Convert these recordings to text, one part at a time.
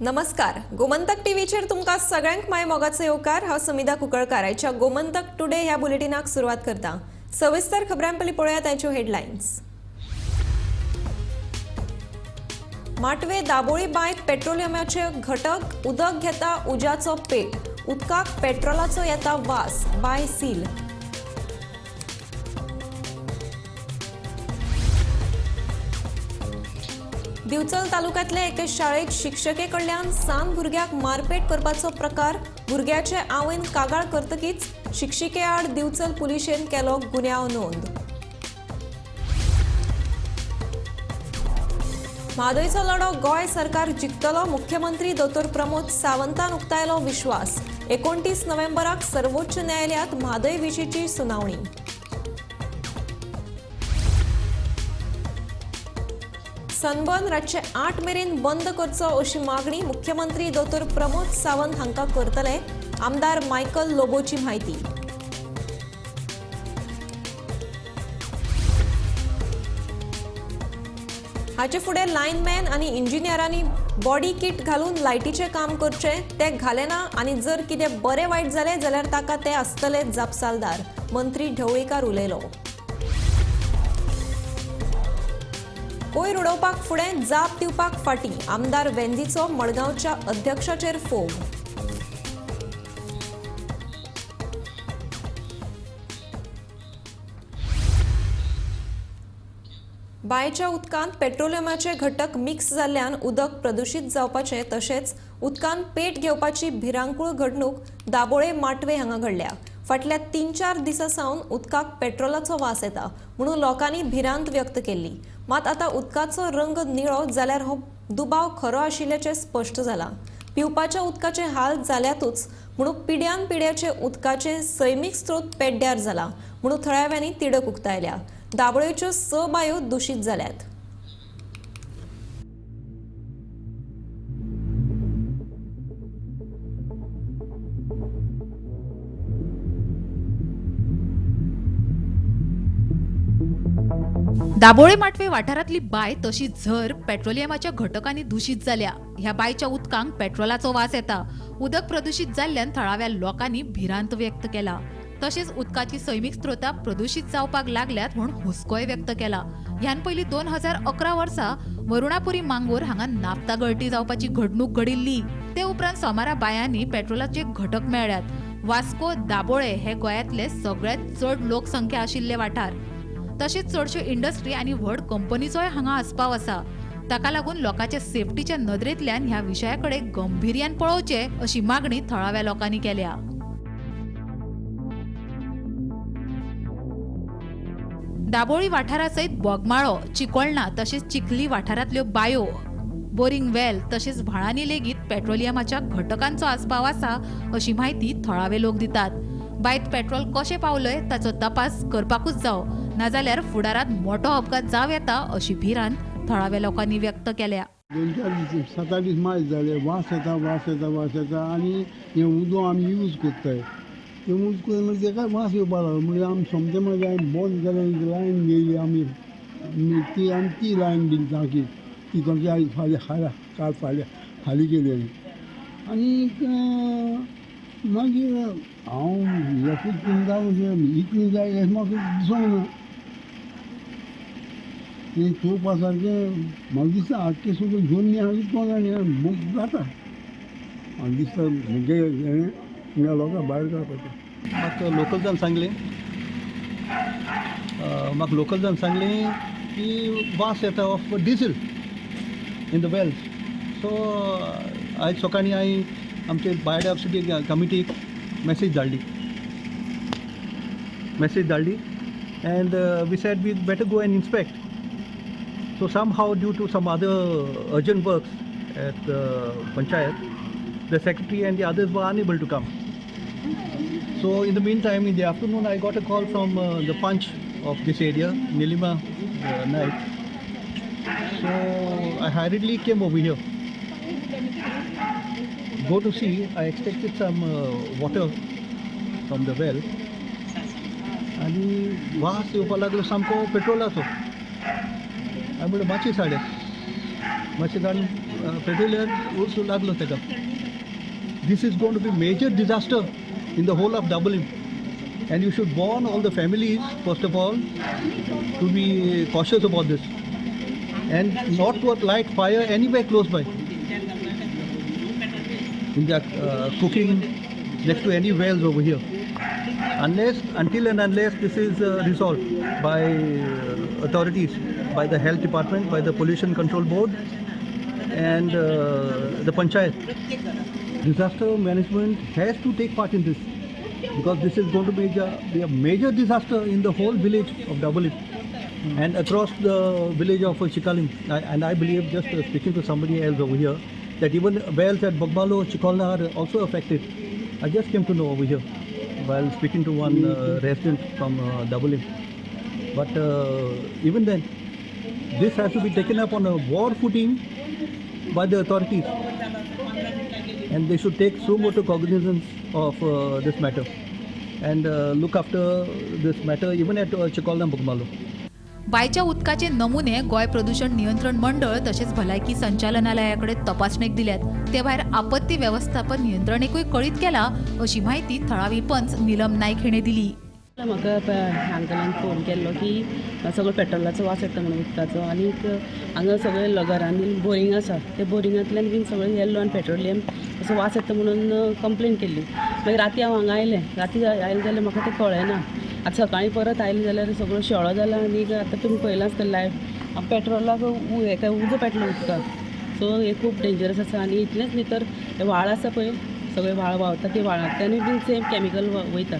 नमस्कार, गोमंतक टीव्हीचेर तुमकां सगळ्यांक माय मोगाचो येवकार. हांव समिधा कुंकळकार आयच्या गोमंतक टुडे ह्या बुलेटिनाक सुरवात करता. सविस्तर खबरां पयलीं पळोवया तांच्यो हेडलायन्स. माटवे दाबोळी बांयत पेट्रोलियमाचे घटक, उदक घेता उज्याचो पेट, उदकाक पेट्रोलाचो येता वास, बांय सील. दिवचल तालुक्यांतले एके शाळेत शिक्षके कडल्यान सान भुरग्याक मारपेट करपाचो प्रकार, भुरग्याचे आवयन कागाळ करतकीच शिक्षिके आड दिवचल पुलिशेन केलो गुन्यांव नोंद. म्हादयचो लढो गोंय सरकार जिखतलो, मुख्यमंत्री दोतोर प्रमोद सावंतान उक्तायलो विश्वास. 29 नोव्हेंबराक सर्वोच्च न्यायालयात म्हादय विशींची सुनावणी. सनबर्न रातचे 8 मेरेन बंद करचो अशी मागणी मुख्यमंत्री दोतोर प्रमोद सावंत हांकां करतले, आमदार मायकल लोबोची म्हायती. हाचे फुडें लायनमॅन आनी इंजिनियरांनी बॉडी किट घालून लायटीचें काम करचें, तें घालें ना आनी जर कितें बरें वायट जालें जाल्यार ताका ते आसतले जापसालदार, मंत्री ढवळीकार उलयलो. कोयर उडोवपाक फुडें जाप दिवपाक फाटीं, आमदार वेंदीचो मडगांवच्या अध्यक्षाचेर फोग. बांयच्या उदकांत पेट्रोलियमाचे घटक मिक्स जाल्ल्यान उदक प्रदुशीत जावपाचें तशेंच उदकांत पेट घेवपाची भिरांकूळ घडणूक दाबोळे माटवे हांगा घडल्या. फाटल्या 3-4 दिसां सावन उदकाक पेट्रोलाचो वास येता म्हणून लोकांनी भिरांत व्यक्त केल्ली. मात आतां उदकाचो रंग निळो जाल्यार हो दुबाव खरो आशिल्ल्याचें स्पश्ट जालां. पिवपाच्या उदकाचे हाल जाल्यातूच म्हणून पिड्यान पिड्याचे उदकाचे सैमीक स्रोत पेड्ड्यार जाला म्हणून थळाव्यांनी तिडक उक्तायल्या. दाबोळेच्यो 6 बांयो दुशीत जाल्यात. दाबोळे माटवे वाठारांतली बांय तशी झर पेट्रोलियमाच्या घटकांनी दुशीत जाल्या. ह्या बांयच्या उदकांक पेट्रोलाचो वास येता. उदक प्रदुशीत जाल्ल्यान थळाव्या लोकांनी भिरांत व्यक्त केला. तशेंच उदकाची सैमीक स्रोतां प्रदुशीत जावपाक लागल्यात म्हूण हुस्कोय व्यक्त केला. ह्यान पयलीं 2011 वर्सा वरुणापुरी मांगोर हांगा नाफ्ता गळटी जावपाची घडणूक घडिल्ली. ते उपरांत सोमारा बांयांनी पेट्रोलाचे घटक मेळ्ळ्यात. वास्को दाबोळे हे गोंयांतले सगळ्यांत चड लोकसंख्या आशिल्ले वाठार. तशेंच चडश्यो इंडस्ट्री आनी व्हड कंपनीचोय हांगा आस्पाव आसा. ताका लागून लोकांच्या सेफ्टीच्या नदरेंतल्यान ह्या विशया कडेन गंभीर्यान पळोवचें अशी मागणी थळाव्या लोकांनी केल्या. दाबोळी वाठारा सयत बोगमाळो, चिकोळणा तशेंच चिखली वाठारांतल्यो बायो, बोरिंग वेल तशेंच व्हाळांनी लेगीत पेट्रोलियमाच्या घटकांचो आस्पाव आसा अशी म्हायती थळावे लोक दितात. बांयत पेट्रोल कशें पावलंय ताचो तपास करपाकूच जावो, नाजाल्यार फुडारांत मोटो अपघात जावं येता अशी भिरांत थळाव्या लोकांनी व्यक्त केल्या. 2-4 दीस 7-8 दीस मायज जाले, वास येता वास येता वास येता आनी हें उदक आमी यूज करताय. तें यूज करून म्हणजे तेका वास येवपाक लागलो. म्हणजे आमी सोमतें मागीर आमी बंद केलें, लायन गेली आमी ती आमी ती लायन दिली तांकी ती तांची आयज फाल्यां फाल्यां काल फाल्यां हाली केली आमी. आनी मागीर हांव एकूच चिंता म्हणजे इतली जाय अशें म्हाका दिसोंक ना. तें चोवपा सारकें म्हाका दिसता आख्खें सगळें घेवन न्ही हांव कोण जाणा बूक जाता आनी दिसता म्हणजे हें हिंगा लोकां भायर काडपाचें. म्हाका लोकल्सान सांगलें, म्हाका लोकल्सान सांगलें की वास येता of diesel in the wells. So आयज सकाळीं हांवें आमचे बायोडायवर्सिटी कमिटीक मॅसेज धाडली, मॅसेज धाडली and we said we better go and inspect. So somehow due to some other urgent works at panchayat, the secretary and the others were unable to come. So in the meantime, in the afternoon, I got a call from the panch of this area, Nilima Naik. So I hurriedly came over here. go to see, I extracted some water from the well आनी वास येवपाक लागलो सामको पेट्रोलाचो. हांवें म्हणलें मातशें साडे मातशें जाण पेट्रोलियम उर्स लागलो ताका. This is going to be major disaster in the whole of Dabolim and you should warn all the families first of all to be cautious about this and not to light fire anywhere close by in their cooking next to any wells over here, unless until and unless this is resolved by authorities, by the health department, by the pollution control board and the panchayat. Disaster management has to take part in this, because this is going to be a major disaster in the whole village of Dabolim and across the village of Chicalim. And I believe, just speaking to somebody else over here, that even wells at Bogmalo, Chicolna are also affected. I just came to know over here while speaking to one resident from Dabolim. But even then, this has to be taken up on a war footing by the authorities, and they should take suo motu cognizance of this matter and look after this matter even at Chicolna and Bogmalo. बायच्या उदकाचे नमुने गोंय प्रदूषण नियंत्रण मंडळ तशेंच भलायकी संचालनालयाकडे तपासणेक दिल्यात. ते भायर आपत्ती वेवस्थापन यंत्रणेकूय कळीत केला अशी माहिती थळावी पंच नीलम नायक हिणे दिली. म्हाका अंकलान फोन केल्लो की सगळो पेट्रोलाचो वास येता म्हणून उदकाचो, आनीक हांगा सगळे घरांनी बोरींग आसा, ते बोरिंगांतल्यान बीन सगळें येल्लो आनी पेट्रोलियम असो वास येता म्हणून कंप्लेन केल्ली. मागीर राती हांव हांगा आयलें, राती आयलें जाल्यार म्हाका तें कळ्ळें ना. आतां सकाळीं परत आयलें जाल्यार सगळो शेळो जाला आनी आतां तुमी पळयलां आसतलें लायव पेट्रोलाक हेका उजो पेटलो उदकाक. सो हें खूब डेंजरस आसा. आनी इतलेंच न्ही तर व्हाळ आसा पळय, सगळे व्हाळ व्हांवता, ते व्हाळांतल्यानूय बीन सेम कॅमिकल वयता.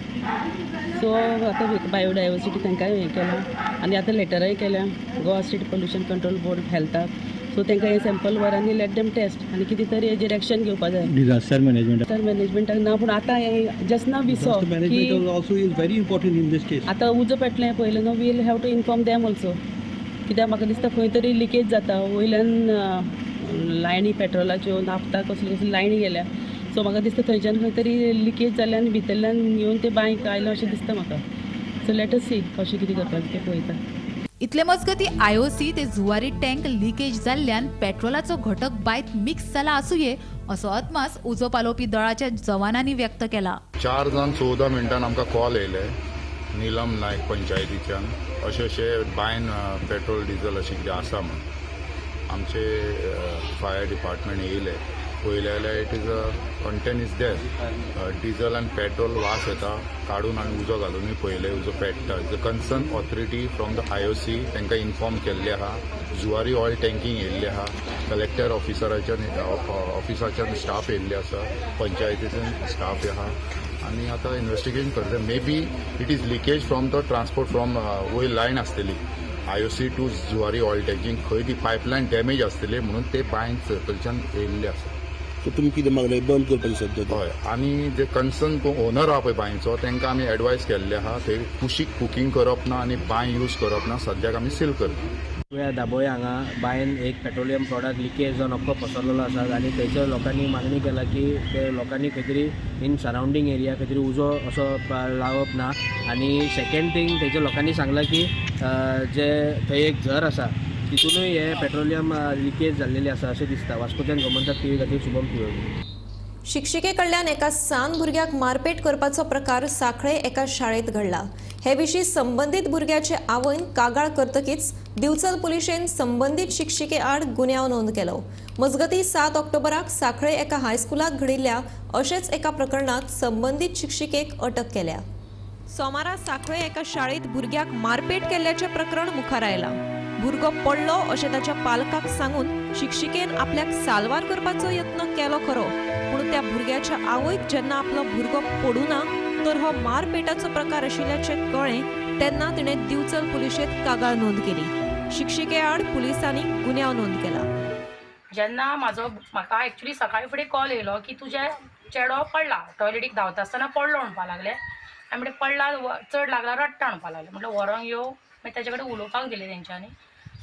सो आतां बायोडायवर्सिटी तांकांय हें केलां आनी आतां लेटराय केल्या Goa state pollution control board हेल्थाक. सो तांकां हें सॅम्पल व्हर आनी लेट देम टेस्ट आनी कितें तरी हेजेर एक्शन घेवपा जाय. डिजास्टर मॅनेजमेंट मॅनेजमेंटाक ना, पूण आतां हें जस्ट now we saw की also is very important in this case. आतां उजो पेटलें पयलें न्हू, we'll have to inform them also, कित्याक म्हाका दिसता खंय तरी लिकेज जाता वयल्यान लायनी पेट्रोलाच्यो नाफ्ता कसल्यो कसल्यो लायनी गेल्या. सो म्हाका दिसता थंयच्यान खंय तरी लिकेज जाल्यान भितरल्यान येवन ते बांयक आयलें अशें दिसता म्हाका. सो let us सी कशें कितें करपाचें तें पळयता. इतले मजगती आयओसी ते जुवारी टँक लिकेज जाल्ल्यान पेट्रोलाचो घटक बांयत मिक्स जाला आसुये असो अदमास उजो पालोवपी दळाच्या जवानांनी व्यक्त केला. 4:14 आमकां कॉल येयले नीलम नायक पंचायतीच्यान, अशें अशें बांयन पेट्रोल डिझल अशें कितें आसा म्हूण. आमचे फायर डिपार्टमेंट येयले, पळयलें जाल्यार it is a content is there, diesel आनी पेट्रोल वास येता. काडून आनी उजो घालुनूय पळयलें, उजो पेट्टा. The concern authority from the IOC तांकां इन्फॉर्म केल्लें आहा. जुवारी ऑयल टँकींग येयल्लें आहा, कलेक्टर ऑफिसराच्यान ऑफिसाच्यान स्टाफ येयल्ले आसा, पंचायतीच्यान स्टाफ आहा आनी आतां इन्वेस्टिगेशन करता. May be it is leakage from the transport from वयर लायन आसतली IOC to Zuari oil tanking, खंय ती पायपलायन डॅमेज आसतली म्हणून ते बांयन सकयल्यान येयल्ले आसा. सो तुमी कितें मागलें बंद करपाचें सद्या? हय, आनी जे कन्सर्न ओनर आहा पळय बांयचो तांकां आमी एडवायस केल्ले आहा, थंय कुशीक कुकींग करप ना आनी बांय यूज करप ना, सद्याक आमी सील करता. दाबोळे हांगा बांयन एक पेट्रोलियम प्रॉडक्ट लिकेज जावन अख्खो पसरलेलो आसा आनी थंयसर लोकांनी मागणी केला की ते लोकांनी खंय तरी इन सरावंडींग एरिया खंय तरी उजो असो लावप ना. आनी सेकेंड थींग थंयच्या लोकांनी सांगलां की जे थंय एक झर आसा तितूनय हे पेट्रोलियम लिकेज जाल्लेले आसा अशें दिसता. वास्कोच्यान गोमंतक टीव्ही खातीर शुभम तिवरी. शिक्षिके कडल्यान एका सान भुरग्याक मारपेट करपाचो प्रकार सांखळे एका शाळेत घडला. हे विशीं संबंदीत भुरग्याचे आवयन कागाळ करतकीच दिवचल पुलिशेन संबंदीत शिक्षिके आड गुन्यांव नोंद केलो. मजगतीं 7 ऑक्टोबराक सांखळे एका हायस्कुलात घडिल्ल्या अशेच एका प्रकरणात संबंदीत शिक्षिकेक अटक केल्या. सोमारा सांखळे एका शाळेत भुरग्याक मारपेट केल्ल्याचें प्रकरण मुखार आयलां. भुरगो पडलो अशें ताच्या पालकाक सांगून शिक्षिकेन आपल्याक साल्वार करपाचो यत्न केलो खरो, पूण त्या भुरग्याच्या आवयक जेन्ना आपलो भुरगो पडूं ना तर हो मारपेटाचो प्रकार आशिल्ल्याचें कळ्ळें तेन्ना तिणें दिवचल पुलिशेंत कागाळ नोंद केली. शिक्षिके आड पुलिसांनी गुन्यांव नोंद केला. जेन्ना म्हाजो म्हाका एक्चुअली सकाळी फुडें कॉल येयलो की तुजें चेडो पडला, टॉयलेटीक धांवता आसतना पडलो म्हणपाक लागले. आनी म्हणलें पडला चड लागला रडटा म्हणपाक लागले. म्हटलें व्हरोंक यो, मागीर ताजे कडेन उलोवपाक गेले तेंच्यांनी,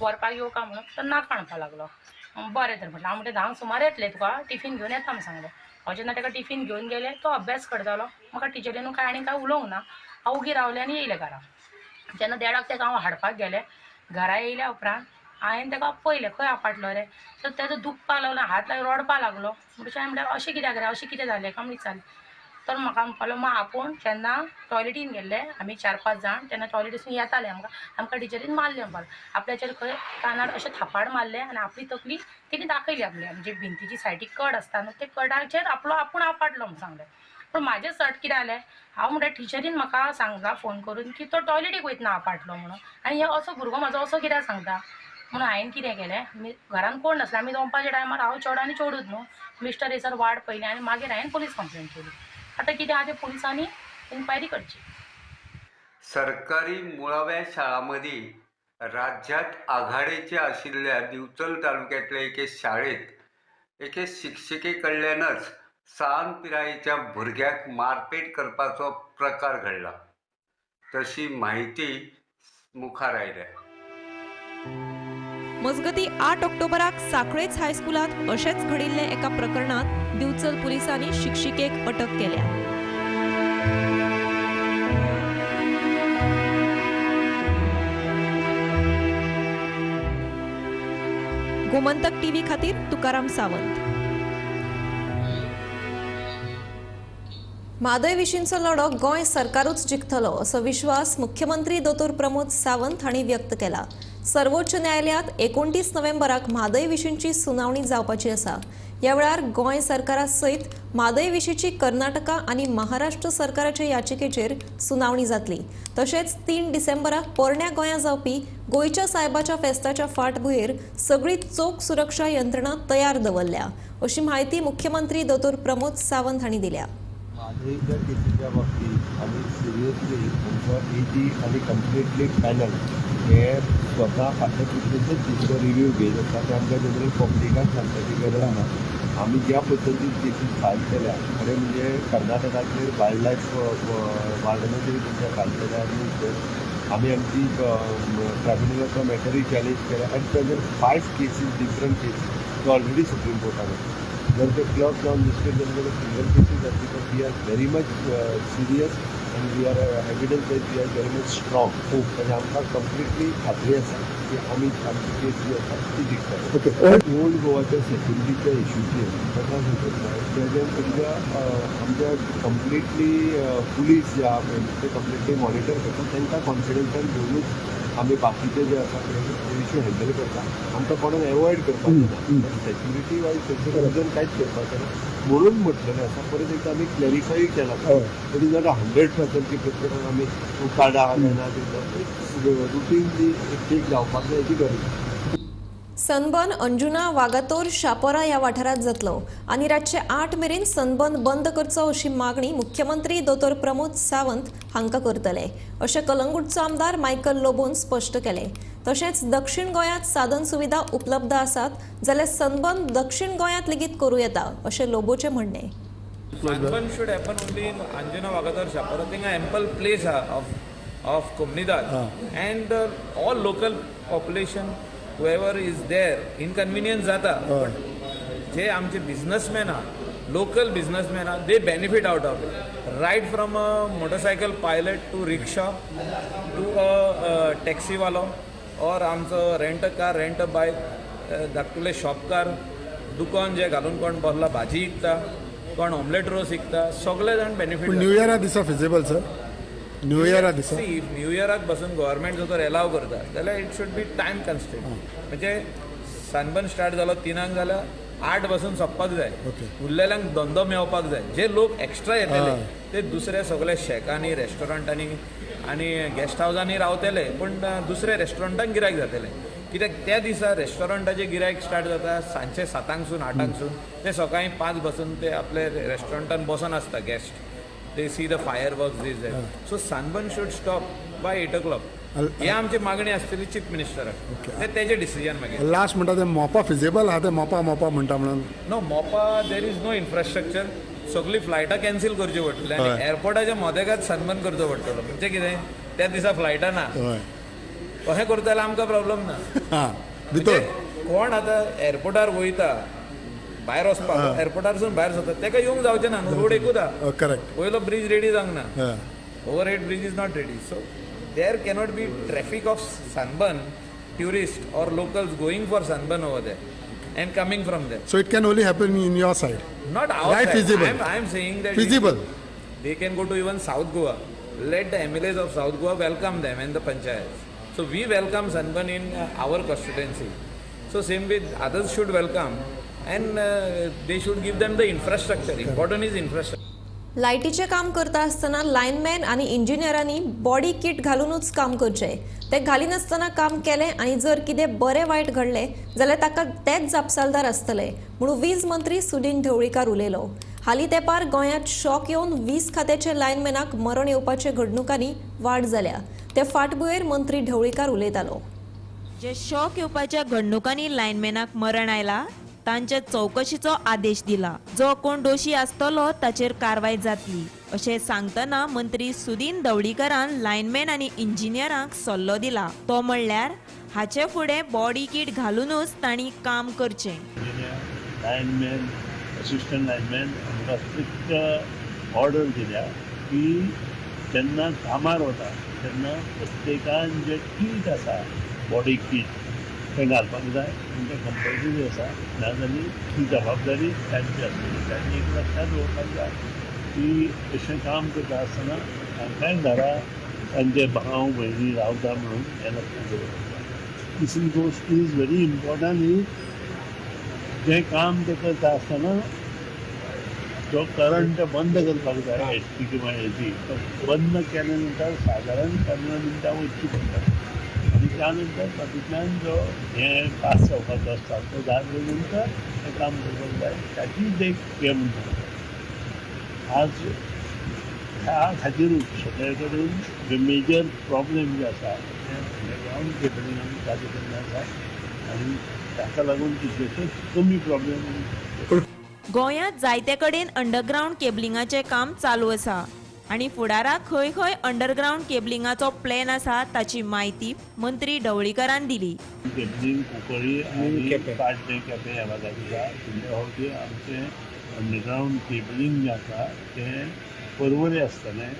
व्हरपाक यो काय म्हणून, तर नाका म्हणपाक लागलो. बरें तर म्हटलें, हांव म्हणलें 10 सुमार येतलें तुका, टिफीन घेवन येता म्हूण सांगलें. हांव जेन्ना ताका टिफीन घेवन गेलें तो अभ्यास करतालो. म्हाका टिचरीन कांय आनी कांय उलोवंक ना. हांव उगी रावलें आनी येयलें घरा. जेन्ना देडाक ताका हांव हाडपाक गेलें, घरा येयल्या उपरांत हांवें ताका पळयलें खंय आपटलो रे, सो तेजो दुखपाक लागलो, हात लागलो, रडपाक लागलो. म्हणटकीर हांवें म्हणलें अशें कित्याक रे, अशें कितें जालें काय म्हूण विचारलें. तर म्हाका म्हणपालो मागीर आपूण जेन्ना टॉयलेटीन गेल्ले आमी 4-5 जाण तेन्ना टॉयलेटीसून येताले, आमकां आमकां टिचरीन मारलें म्हणपाक, आपल्याचेर खंय कानार अशें थापाड मारलें आनी आपली तकली तेणी दाखयली आपली, म्हणजे भिंतीची सायडीक कड आसता न्हू ते कडाचेर आपलो आपूण आपटलो म्हूण सांगलें. पूण म्हाजें सट कितें जालें, हांव म्हणटा टिचरीन म्हाका सांगला फोन करून की तो टॉयलेटीक वयतना आपटलो म्हणून, आनी हे असो भुरगो म्हाजो असो कित्याक सांगता म्हणून हांवें कितें केलें, घरान कोण नासलें, आमी दोनपारच्या टायमार हांव चेडो आनी चेडूच न्हू, मिस्टर येसर वाट पळयली आनी मागीर हांवें पुलीस कंप्लेन केली. आतां कितें आहा तें पुलिसांनी इन्क्वायरी करची. सरकारी मुळाव्या शाळां मदीं राज्यांत आघाडेचे आशिल्ल्या दिवचल तालुक्यांतले एके शाळेंत एके शिक्षिके कडल्यानच सान पिरायेच्या भुरग्याक मारपेट करपाचो प्रकार घडला, तशी म्हायती मुखार आयल्या. मजगती 8 ऑक्टोबराक साखळेच हायस्कुलांत अशेंच घडिल्ले एका प्रकरणांत दिवचल पुलिसांनी शिक्षिकेक अटक केल्या. गोमंतक टीव्ही खातीर तुकाराम सावंत. म्हादय विशींचो लढो गोंय सरकारूच जिखतलो असो विश्वास मुख्यमंत्री दोतोर प्रमोद सावंत हांणी व्यक्त केला. सर्वोच्च न्यायालयांत 29 नोव्हेंबराक म्हादय विशींची सुनावणी जावपाची आसा. ह्या वेळार गोंय सरकारा सयत म्हादय विशींची कर्नाटका आनी महाराष्ट्र सरकाराच्या याचिकेचेर सुनावणी जातली. तशेंच 3 डिसेंबराक पोरण्या गोंया जावपी गोंयच्या सायबाच्या फेस्ताच्या फाटभुंयेर सगळी चोख सुरक्षा यंत्रणा तयार दवरल्या अशी म्हायती मुख्यमंत्री दोतोर प्रमोद सावंत हांणी दिल्या. म्हादयच्या केसीच्या बाबतीत आमी सिरियसली आमचो एजी आनी कंप्लिटली पॅनल हे स्वता फाटले कितलेशेच दीस रिव्यू घेत आसा. ते आमकां जनरल पब्लिकाक सांगपाची गरज ना. आमी ज्या पद्दतीन केसीस फायल केल्या, खरें म्हणजे कर्नाटकाचेर वायल्ड लायफ वार्डनाचेर तुमच्या फायल केल्या आनी आमी आमची ट्रायब्युनलाचो मॅटरूय चॅलेंज केल्या. At present 5 cases different cases त्यो ऑलरेडी सुप्रीम कोर्टान आसा. जर ते क्लर्क जावन मिस्टेक जाले जाल्यार सिंगल केसीस जातली. But we are very much serious and we are evidence that we are very much strong. म्हणजे आमकां कंप्लिटली खात्री आसा की आमी आमची केस जी आसा ती जिखतले. ओल्ड गोवाच्या सेक्युरिटीच्या इश्यूचेर ताका सांगता प्रेजेंट सद्या आमच्या कंप्लिटली पुलीस जे आहा पळय ते कंप्लिटली मॉनिटर करता. तांकां कॉन्फिडन्सान घेवनूच आमी बाकीचे जे आसा पळय ते इश्यू हँडल करता. आमकां कोणाक एवॉयड करपाचें ना, सेक्युरिटी वायज तेंचें रिजन कांयच करपाचें ना म्हणून म्हटलेलें आसा. परत एकदां आमी क्लॅरिफाय केलां. It is not 100% की प्रत्येकाक आमी काडा ना रुटीनली एक चेक जावपाक जाय हेची गरज. सनबर्न अंजुना वागातोर शापोरा ह्या वाठारांत जातलो आनी रातचे 8 मेरेन सनबर्न बंद करचो अशी मागणी मुख्यमंत्री दोतोर प्रमोद सावंत हांकां करतले अशें कलंगूटचो आमदार मायकल लोबोन स्पश्ट केलें. तशेंच दक्षिण गोंयांत साधन सुविधा उपलब्ध आसात जाल्यार सनबर्न दक्षिण गोंयांत लेगीत करूं येता अशें लोबोचें म्हणणें. Sunburn should happen only in Anjuna Vagator Chapora. थिंगा एम्पल प्लेस आहा of Comunidade and all local population whoever is there inconvenience जाता. पण जे आमचे बिझनसमॅन आहा, लोकल बिझनसमॅन आहा, they benefit out of it. Right from a motorcycle pilot to rickshaw to a टॅक्सीवालो or आमचो rent a car, rent a bike, धाकटुले शॉपकार, दुकान जे घालून कोण बसला भाजी विकता, कोण ऑमलेट रोस विकता, सगळे जाण बेनिफीट. न्यू इयरा दिसा फिजिबल सर? न्यू इयरा दिसा सी न्यू इयराक बसून गव्हर्मेंट जर तर एलाव करता जाल्यार it should be time constant. म्हणजे सनबर्न स्टार्ट जालो 3 जाल्यार 8 बसून सोंपपाक जाय, उरलेल्यांक धंदो मेळपाक जाय. जे लोक एक्स्ट्रा येतले ते दुसऱ्या सगळ्या शॅकांनी, रेस्टॉरंटांनी आनी गेस्ट हावजांनी रावतले, पूण दुसऱ्या रेस्टॉरंटांक गिरायक जातले. कित्याक त्या दिसा रेस्टॉरंटाचे गिरायक स्टार्ट जाता सांजचे 7 8 ते सकाळी 5 बसून ते आपले रेस्टॉरंटान बसून आसता guest. They see the fireworks, this that. So sunburn should stop by 8 o'clock. हे आमची मागणी आसतली चीफ मिनिस्टराक, ते तेजे डिसिजन मागीर. लास्ट म्हणटा ते मोपा फिजिबल आहा, ते मोपा मोपा म्हणटा म्हणून? No, Mopa there is no infrastructure. सगळी फ्लायटां कॅन्सील करची पडटली आनी एअरपोर्टाच्या मदेकात सनबर्न करचो पडटलो. म्हणजे कितें त्या दिसा फ्लायटां ना, अशें करता जाल्यार आमकां प्रॉब्लम ना. भितर कोण आतां एअरपोर्टार वयता भायर वचपाक एअरपोर्टारसून भायर सरता तेका येवंक जावचें ना न्हू, रोड एकूच आहा. करेक्ट. वयलो ब्रिज रेडी जावंक ना, overhead bridge is not ready. So there cannot be traffic of Sunburn tourist or locals going for Sunburn over there and coming from there. So it can only happen in your side. Not our Right, side. Feasible. I am saying that feasible. They can go to even South Goa. Let the MLAs of South Goa welcome them and the panchayats. So we welcome Sunburn in our constituency. So same with others should welcome, and they should give them the infrastructure. Important is infrastructure. लायटीचें काम करता आसतना lineman आनी इंजिनियरांनी body किट घालुनूच काम करचें. ते घालिनासतना काम केलें आनी जर कितें बरें वायट घडलें जाल्यार ताका तेच जापसालदार आसतले म्हणून वीज मंत्री सुदिन ढवळीकार उलयलो. हालीं तेंपार गोंयांत शॉक येवन वीज खात्याचे लायनमॅनाक मरण येवपाचे घडणुकांनी वाड जाल्या. ते फाटभुंयेर मंत्री ढवळीकार उलयतालो. जे शॉक येवपाच्या घडणुकांनी लायनमॅनाक मरण आयला तांच्या चवकशीचो आदेश दिला. जो कोण दोशी आसतलो ताचेर कारवाय जातली अशें सांगतना मंत्री सुदिन ढवळीकारान लायनमॅन आनी इंजिनियरांक सल्लो दिला. तो म्हणल्यार हाचे फुडें बॉडी किट घालुनूच तांणी काम करचें. लायनमॅन, असिस्टंट लायनमॅन आमकां स्ट्रिक्ट ऑर्डर दिल्या की जेन्ना कामार वता तेन्ना प्रत्येकान जे कीट आसा बॉडी कीट तें घालपाक जाय, तेंकां कंपल्सरी आसा. नाजाल्यार ही जबाबदारी तांची आसतली. तांणी एक लक्षांत दवरपाक जाय की अशें काम करता आसतना तांकांय घरा तांचे भाव भयणी रावता म्हणून हें लक्षांत दवरपाक जाय. तिसरी गोश्ट is very important ही जें काम तें करता आसतना जो करंट बंद करपाक जाय एच टी किंवा एसी तो बंद केल्या नंतर सादारण 15 मिनटां वचची पडटा आनी त्या नंतर तातूंतल्यान जो हें पास जावपाचो आसता तो जाले नंतर हें काम करपाक जाय. ताची देख हें म्हणटा आज ह्या खातीरूच सगळे कडेन जे मेजर प्रॉब्लेम जे आसा ते अंडरग्रावंड केबलिंग आमी चालू केल्लें आसा आनी ताका लागून कितलेशेच कमी प्रॉब्लेम. गोंयांत जायते कडेन अंडरग्रावंड केबलिंगाचें काम चालू आसा आनी फुडाराक खंय खंय अंडरग्रावंड केबलिंगाचो प्लॅन आसा ताची म्हायती मंत्री ढवळीकारान दिली. केबलिंग कुंकळी आनी पाड्डें केपें ह्या भागांत आसा. फुडले फावटी आमचें अंडरग्रावंड केबलिंग जें आसा तें पर्वरी आसतलें.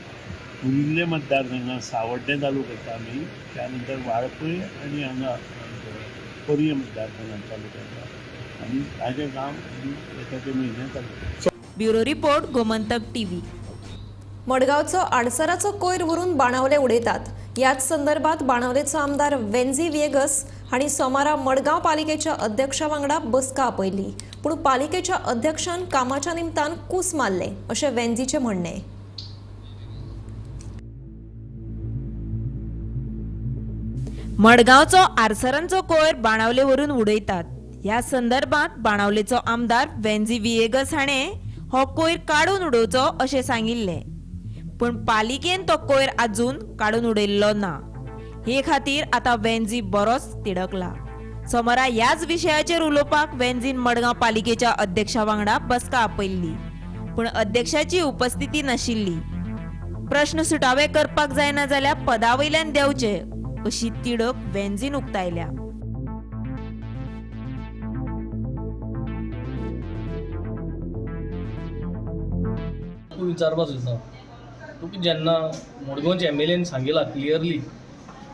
उरिल्ले मतदारसंघात सावड्डें चालू करता आमी, त्या नंतर वाळपय आनी हांगा पर्यें मतदारसंघात चालू करता आनी ताजें काम येता ते म्हयन्यात चालू करता. Bureau report, Gomantak TV. मडगांवचो आडसराचो कोयर व्हरून बाणावले उडयतात. ह्याच संदर्भात बाणावलेचो आमदार वेन्झी व्हिएगस हांणी सोमारा मडगांव पालिकेच्या अध्यक्षा वांगडा बसका आपयली. पूण पालिकेच्या अध्यक्षान कामाच्या निमतान कूस मारले अशें वेन्झीचें म्हणणें. मडगांवचो आडसरांचो कोयर बाणावले व्हरून उडयतात. ह्या संदर्भात बाणावलेचो आमदार वेन्झी व्हिएगस हाणें हो कोयर काडून उडोवचो अशें सांगिल्लें, पूण पालिकेन तो कोयर आजून काडून उडयल्लो ना. हे खातीर आतां वेन्झी बरोच तिडकला. सोमारा ह्याच विशयाचेर उलोवपाक वेन्झीन मडगांव पालिकेच्या अध्यक्षा वांगडा बसका आपयल्ली, पूण अध्यक्षाची उपस्थिती नाशिल्ली. प्रश्न सुटावे करपाक जायना जाल्यार पदा वयल्यान देंवचे अशी तिडक वेन्झीन उक्तायल्या. तूं विचारपाक सोदता तुका जेन्ना मडगांवचे एम एल एन सांगिलां clearly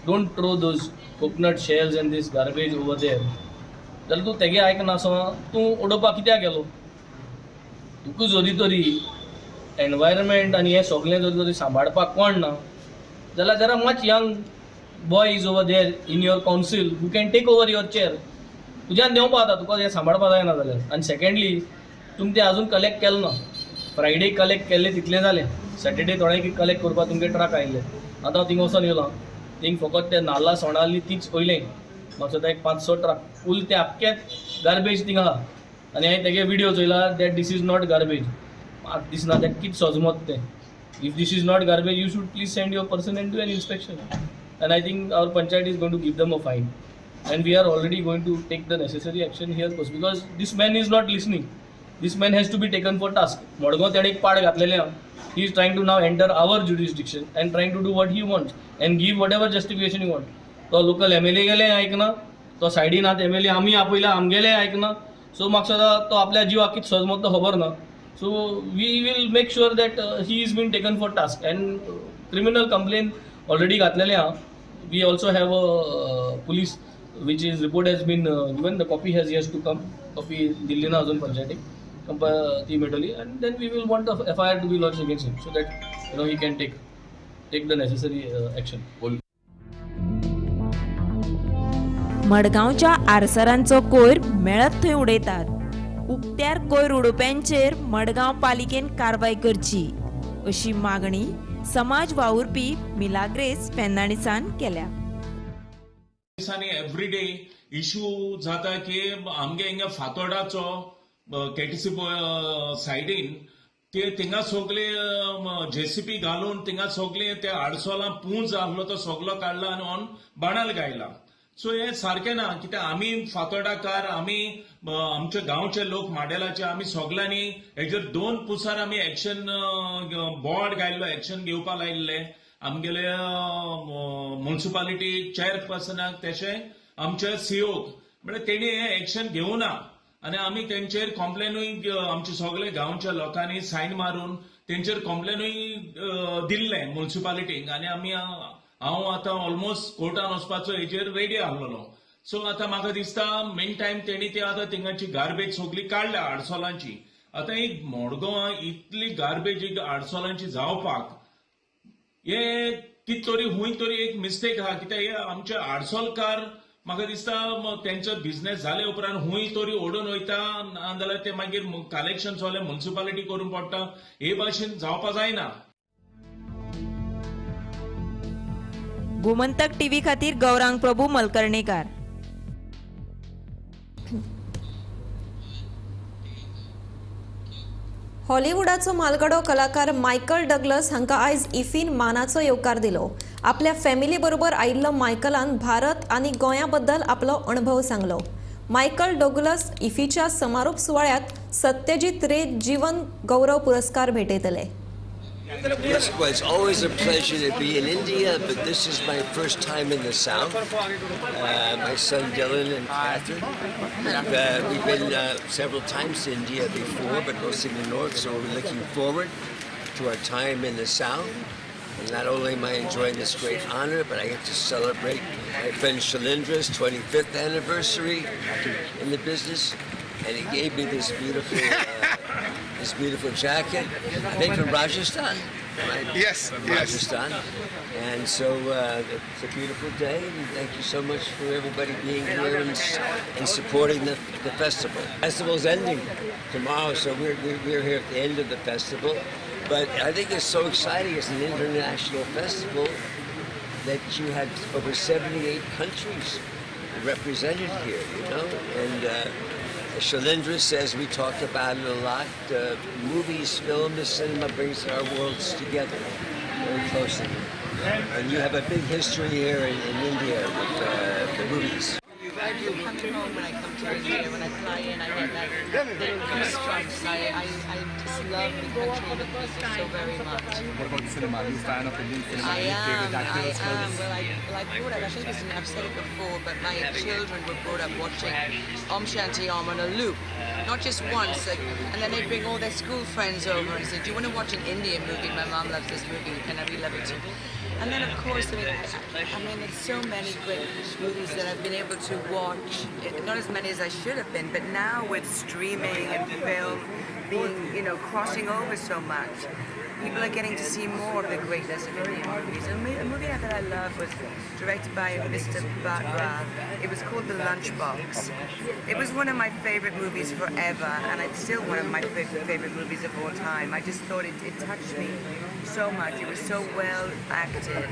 don't throw those coconut shells and this garbage over there, जाल्यार तूं तेगे आयकनासो तूं उडोवपाक कित्याक गेलो? तुका जरी तरी एनवायरमेंट आनी हें सगळें जरी तरी सांबाळपाक कोण ना जाल्यार there are much young boys over there in your council who can take over your chair. तुज्यान देंवपा जाता तुका हें सांबाळपाक जायना जाल्यार. आनी सेकेंडली तुमी तें आजून कलेक्ट केलें ना. फ्रायडे कलेक्ट केल्लें तितलें जालें, सॅटर्डे थोडे कलेक्ट करपाक तुमगे ट्रक आयिल्ले. आतां हांव थिंग वचोन येयलां, थिंग फकत ते नाल्ला सोंडाली तीच पयलें म्हाका दिसता एक 5-6 ट्रक फूल ते आख्खेच गार्बेज थिंग आहा. आनी हांवें तेगे video चोयला that this is not garbage. म्हाका दिसना तें कितें सजमत तें. If this is not garbage you should please send your person and do an inspection. And I think our panchayat is going to give them a fine and we are already going to take the necessary action here because this man is not listening. This man has to be taken for task. Madgaon तेणें एक पाड घातलेलें आहा. He is trying to now enter our jurisdiction and trying to do what he wants and give whatever justification he wants. तो local M L A गेले आयकना, तो सायडीन आतां एम एल ए आमी आपयला आमगेले आयकना, सो म्हाका दिसता तो आपल्या जिवाक कितें सजमतलो खबर ना. So we will make sure that he is been taken for task and criminal complain already घातलेले आहा. We also have a police which is report has been given, the copy has yet to come. Copy दिल्ली ना अजून पंचायतीक, ती मेळटली and then we will want the FIR to be lodge against him so that you know he can take the necessary action. मडगांवच्या आरसरांचो कोयर मेळत थंय उडयतात. उक्त्यार कोयर उडोवप्यांचेर मडगांव पालिकेन कारवाय करची अशी मागणी समाज वावुरपी मिलाग्रेस फेर्नांडीसान केल्या. दिसांनी एवरीडे इशू जाता की आमगे हिंगा फातोडाचो केटीसी सायडीन ते थिंगा सगळे जेसीपी घालून थिंगा सगळे ते आडसोलां पूंज आहलो तो सगलो काडला आनी ऑन बाणाल गायला. सो हे सारकें ना, कित्याक आमी फातोडाकार, आमी आमचे गांवचे लोक माडेलाचे, आमी सगळ्यांनी हेजेर 2 पुसार आमी एक्शन बोर्ड घायल्लो, एक्शन घेवपा लायिल्ले आमगेले म्युनिसिपालिटी चेअरपर्सनाक तशें आमच्या सीओक, म्हळ्यार तेणी हे एक्शन घेवना आनी आमी तेंचेर कॉम्प्लेनूय आमचे सगळे गांवच्या लोकांनी सायन मारून तेंचेर कॉम्प्लेनूय दिल्लें म्युनिसिपालिटीक आनी आमी हांव आतां ऑलमोस्ट कोर्टान वचपाचो हेजेर रेडी आहलोलो. सो आतां म्हाका दिसता मेन टायम तेणी ते आतां थिंगाची गार्बेज सगळी काडल्या आडसोलांची. आतां एक मडगांवां इतली गार्बेज आडसोलांची जावपाक हे कित तरी हुंय तरी एक मिस्टेक आहा, कित्याक हे आमचे आडसोलकार म्हाका दिसता तेंचो बिझनेस जाले उपरांत हुंय तरी ओडून वयता, नाजाल्यार ते मागीर कलेक्शन सगळें म्युनिसिपालिटी करूंक पडटा. हे भाशेन जावपा जायना. गोमंतक टीव्ही खातीर गौरांग प्रभू मलकर्णेकार. हॉलिवूडाचो म्हालगडो कलाकार मायकल डग्लस हांकां आयज इफीन मानाचो येवकार दिलो. आपल्या फॅमिली बरोबर आयिल्लो मायकलान भारत आनी गोंया बद्दल आपलो अणभव सांगलो. मायकल डग्लस इफीच्या समारोप सुवाळ्यात सत्यजीत रे जीवन गौरव पुरस्कार भेटयतले. Yes, well, it's always a pleasure to be in India, but this is my first time in the South. My son Dylan and Catherine, we've been several times to India before, but mostly in the North, so we're looking forward to our time in the South. And not only am I enjoying this great honor, but I get to celebrate my friend Shailendra's 25th anniversary in the business, and he gave me this beautiful... this beautiful jacket, I think from Rajasthan. Right? Yes, from yes. Rajasthan. And so it's a beautiful day, and thank you so much for everybody being here and supporting the festival. Festival's ending tomorrow, so we're here at the end of the festival. But I think it's so exciting as an international festival that you had over 78 countries represented here, you know? And Shailendra says we talk about it a lot. Movies, film, the cinema brings our worlds together very closely. And you have a big history here in India with the movies. I feel coming home when I come to India. When I fly in, I get that little goosebumps. I just love the country and the people so very much. What about cinema? Are you a fan of Indian cinema? I am. Favorite actors? I am. Well, I brought up, I think I've said it before, but my children were brought up watching Om Shanti Om on a loop. Not just once. Like, and then they'd bring all their school friends over and say, do you want to watch an Indian movie? My mom loves this movie, and we love it too. And then, of course, I mean, there's so many great movies that I've been able to watch, not as many as I should have been, but now with streaming and film being, you know, crossing over so much, people are getting to see more of the greatness of Indian movies. And a movie that I love was directed by Mr. Batra. It was called The Lunchbox. It was one of my favorite movies forever, and it's still one of my favorite movies of all time. I just thought it touched me so much. It was so well acted,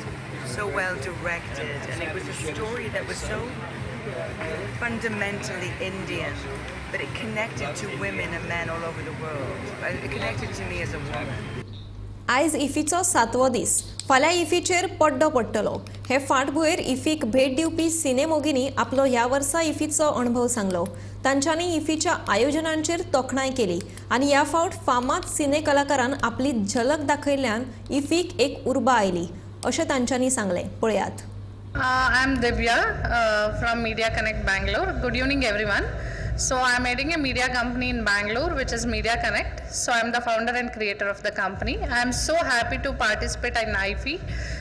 so well directed, and it was a story that was so fundamentally Indian, but it connected to women and men all over the world. It connected to me as a woman. आयज इफीचो सातवो दीस. फाल्यां इफीचेर पड्डो पडटलो. हे फाटभुंयेर इफीक भेट दिवपी सिनेमोगींनी आपलो ह्या वर्सा इफीचो अणभव सांगलो. तांच्यांनी इफीच्या आयोजनांचेर तोखणाय केली आनी ह्या फावट फामाद सिने कलाकारान आपली झलक दाखयल्ल्यान इफीक एक उर्बा आयली अशें तांच्यांनी सांगलें. पळयात. I am Divya from Media Connect Bangalore. Good evening everyone. So I'm heading a media company in Bangalore, which is Media Connect. So I'm the founder and creator of the company. I'm so happy to participate in IFFI.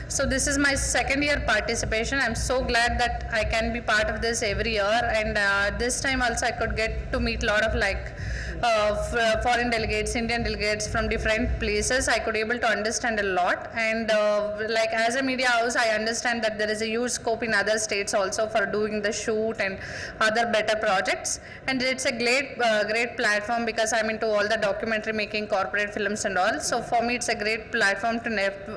So this is my second year participation. I'm so glad that I can be part of this every year, and this time also I could get to meet a lot of like foreign delegates, Indian delegates from different places. I could able to understand a lot, and like as a media house, I understand that there is a huge scope in other states also for doing the shoot and other better projects. And it's a great platform because I'm into all the documentary making, corporate films and all. So for me, it's a great platform to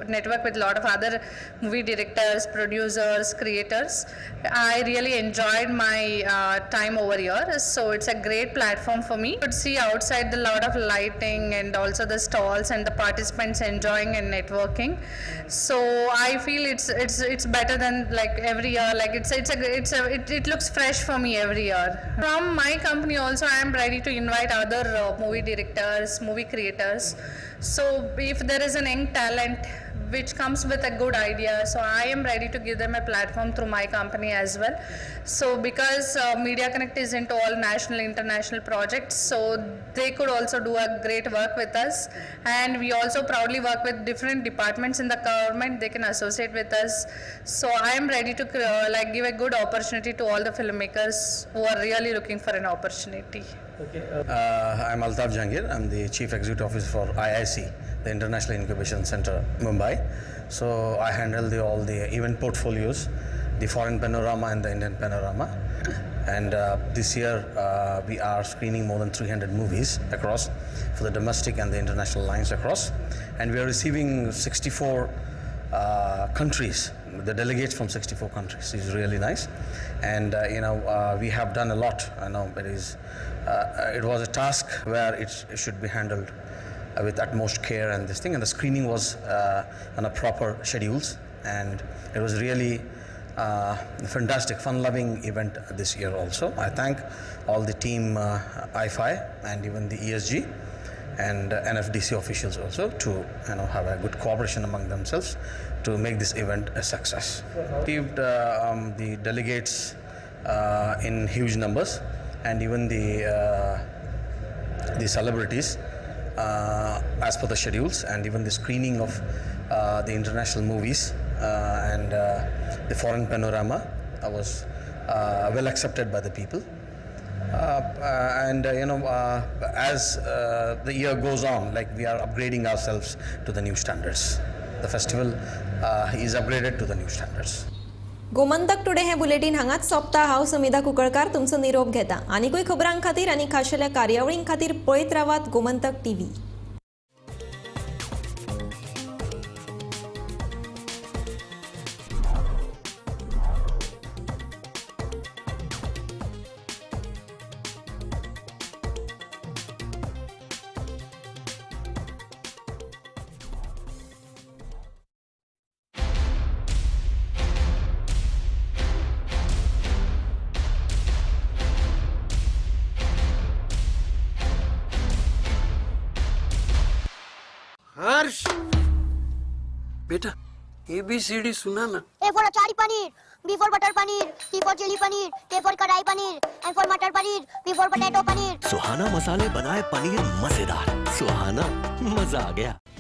network with a lot of other movie directors, producers, creators. I really enjoyed my time over here. So it's a great platform for me. You could see outside the lot of lighting and also the stalls and the participants enjoying and networking. So I feel it's better than like every year. Like it looks fresh for me every year. From my company also, I am ready to invite other movie directors, movie creators. So if there is an young talent which comes with a good idea, so I am ready to give them a platform through my company as well. So because Media Connect is into all national, international projects, so they could also do a great work with us. And we also proudly work with different departments in the government. They can associate with us. So I am ready to like give a good opportunity to all the filmmakers who are really looking for an opportunity. Okay. I'm Altaf Jahangir. I'm the Chief Executive Officer for IIC, the International Incubation Center, Mumbai. So I handle all the event portfolios, the foreign panorama and the Indian panorama. And this year we are screening more than 300 movies across for the domestic and the international lines across. And we are receiving 64 countries, the delegates from 64 countries. Is really nice. And we have done a lot. I know it is. It was a task where it should be handled with utmost care and this thing, and the screening was on a proper schedules, and it was really fantastic, fun-loving event this year also. I thank all the team IFI and even the ESG and NFDC officials also to have a good cooperation among themselves to make this event a success. Received the delegates in huge numbers, and even the celebrities as per the schedules, and even the screening of the international movies and the foreign panorama was well accepted by the people. As the year goes on, like we are upgrading ourselves to the new standards. The festival is upgraded to the new standards. Gomantak today हें bulletin हांगाच सोंपता. हांव समिधा कुंकळकार तुमचो निरोप घेता. आनीकूय खबरां खातीर आनी खाशेल्या कार्यावळीं खातीर पळयत रावात गोमंतक टीव्ही. हर्ष बेटा एबीसीडी सुना ना। A for achari paneer, B for butter paneer, C for chilli paneer, K for kadai paneer, M for matar paneer, P for potato paneer. Suhana मसाले बनाए पनीर मजेदार। सुहाना मजा आ गया।